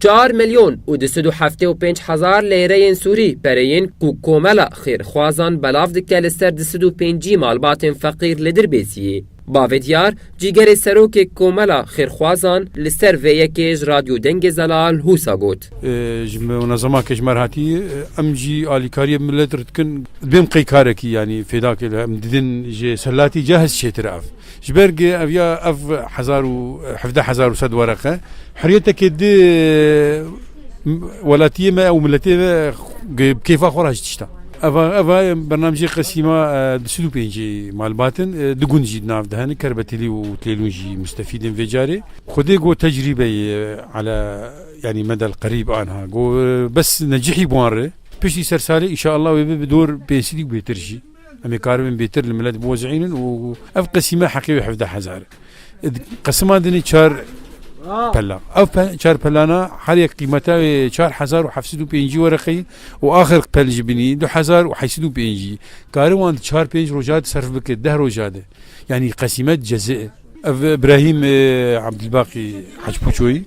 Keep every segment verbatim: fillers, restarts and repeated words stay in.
Çar milyon û du sed û heftê û pênc hezar lêreyên Sûrî pereyên ku komela xêrxwazan belav dike li ser du sed û pêncî malbatên feqîr li Dirbêsiyê. Bavê Diyar, cîgerê serokê komela xêrxwazan li ser vê yekê ji Radyo Dengê Zelal Hûsa got. Ji munezema ke ji me re hatî, em jî alîkariyê milet re dikin. Dibêm qey karekî, yanî fêdakê li em didin ji selatî ca hest çêtir ev. Ji ber ge ev ya ev hezar û hevdeh hezar û sed wereqe, hurriyetekê di welatiyê me û miletê me ge bi kêfa xwe re ji tişta. Eva, eva bernamjê qesîma, e, du sed û pêncî malbatin, e, du gund jî di nav de hene, Kerbetilî û Tilêlûn jî mustefîdin vê carê. Xwedê got tecrîbeyê, e, ala, yanî medel qerîb anha. Got, e, bes necihî bi wan re. Piştî ser salê, înşallah wê bibe bi dor pênc sedî û bêtir jî. Em ê karibin bêtir li milet biwezînin û ev qesîme heqê wê hevdeh hezar e. Qesima dinê çar pela. Ev pe-, çar pelana her yek qîmeta wê çar hezar û heft sed û pêncî wereqeyî û axir pel ji binî du hezar û heyt sed û pêncî. Kare wan di çar pênc roja de serf bike, deh roja de. Yanî qesîmet cezê. Ev Îbrahîm, e, Ebdilbaqî Hecpûçoyî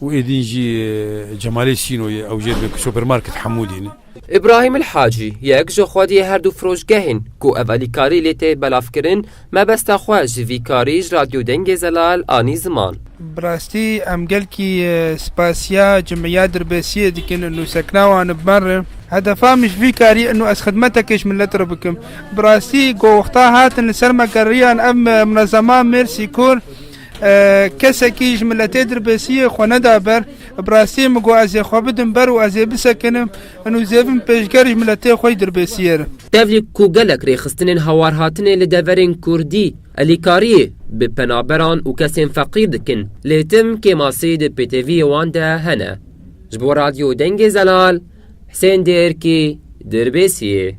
û êdîn jî, e, Cemalê Sînoyê, ew jê dibe ku supermarket Hemûdî ne. Îbrahîm El Hacî, yek ji xwediyê her du firoşgehên ku ev alîkarî lê tê belavkirin, mebesta xwe ji vî karî ji Radyo Dengê Zelal anî ziman. Bi rastî em gelkî, e, spasiya cimiya Dirbêsiyê dikin û sekna wan bi me re. Hedefa min ji vî karî û ez xidmetekê ji milet re bikim. Bi rastî go wexta hatin li ser me geriyan ev me-, munezema Mercy Corps, e, kesekî ji miletê Dirbêsiyê xwe neda ber. Bi rastî min got ez ê xwe bidim ber û ez ê bisekinim û zêvim pêşger ji miletê xwe yî Dirbêsiyê re. Tevlî ku gelek rêxistinên hawarhatinê li deverên Kurdî elîkariyê bi penaberan û kesên feqîr dikin, lê tim kêmasî di pêteviyê wan de hene. Ji bo Radyo Dengê Zelal, Husên Dêrkî, Dirbêsiyê.